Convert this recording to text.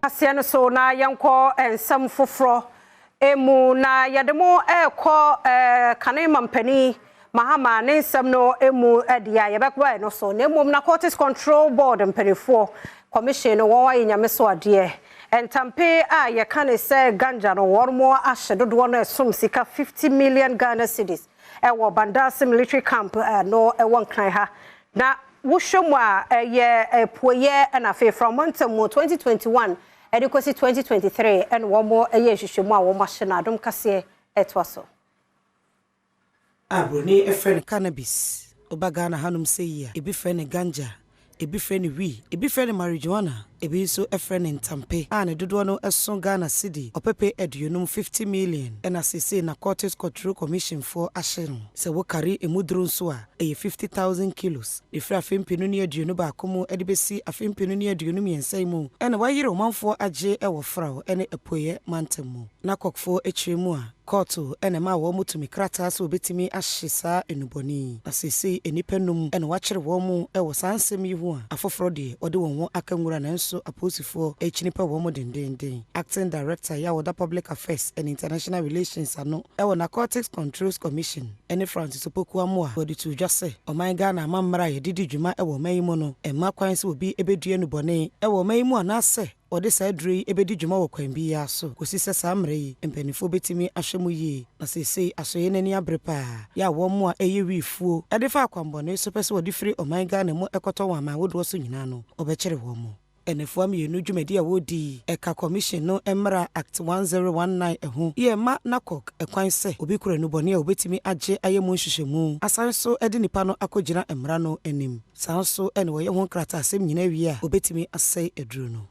Aseɛ no so na yɛnkɔ nsɛm foforɔ mu na yɛde mo ɛrekɔ kane mampanin Mahama ne nsɛm no mu deɛ a yɛbɛkɔ no so na mmom Narcotics Control Board mpanimfoɔ commission no wɔn ayɛ Nyame so adeɛ. Ntampe a yɛka ne sɛ ganja no, wɔn mo ahyɛ dodoɔ no ɛsom sika 50 million Ghana cedis ɛwɔ Bandasi military camp no ɛwɔ Nkran ha. Na wohwɛ mu a, ɛyɛ apueyɛ ɛna afei from mantam mu 2021 ɛde kɔsi 2023 ɛna wɔn ɛyɛ nhwehwɛmu a wɔn ahyɛ no. Adom Kaseɛ ɛtoa so. A buroni frɛ no cannabis, ɔba Ghana hanom sɛ yi a, ebi frɛ no ganja, ebi frɛ no wee, ebi frɛ no marijuana, ebi nso frɛ no ntampe, a ne dodoɔ no so Ghana cedi 50 50 million ɛna seesei Narcotics Control Commission foɔ ahyɛ no. Sɛ wokare emu duro nso a, ɛyɛ 50,000 kilos. Ɛfiri afe 2021 mu de bɛsi afe 2023 yi mu ɛna wayere ɔmanfoɔ agye ɛwɔ Fraw ne Apueɛ mantam mu. Na kɔkfoɔ akyire mu a, kɔɔto ɛna ma wɔn mu tumi krataa sɛ wɔbɛtumi ahye saa nnubɔne. Na seesei nnipa num ɛna wakyere wɔn mu ɛwɔ saa nsɛm yi ho a, afoforɔ deɛ wɔde wɔn ho aka nwura, nanso apolisifoɔ akyini pɛ wɔn mu dendenden. Acting Director yɛ a wɔda Public Affairs and International Relations ano ɛwɔ Narcotics Controls Commission ɛne Francis Opoku Amoa, wɔde to dwa sɛ ɔman Ghana amammerɛ a yɛde di dwuma ɛwɔ ɔman yi mu no ɛmma kwan sɛ obi ɛbɛdua nnubɔne ɛwɔ ɔman yi mu anaasɛ wɔde saa aduro yi bɛdi dwuma wɔ kwan biara so, kɔsi sɛ saa mmerɛ yi mpanimfoɔ bɛtumi ahwɛ mu yie. Na seesei asɔeɛ n'ani abere paa yɛ a wɔn mu a ɛyɛ wiifuo ɛde fa akwanbɔne so pɛ sɛ wɔde firi ɔman Ghana mu ɛkɔtɔ wɔn aman ahodoɔ so nyinaa no, wɔbɛkyere wɔn mu. Ɛnɛfoa mmienu dwumadi a wɔredi ɛka commission no mmara Act 1019 ɛho yɛ ma NACOC ɛkwan sɛ obi kura nnubɔne a obɛtumi agye ayɛ mu nhwehwɛmu, asan so de nipa no akɔgyina mmara no anim. Saa nso ɛna wɔyɛ ho nkrataasɛm nyinaa wie a, obɛtumi asɛe aduro no.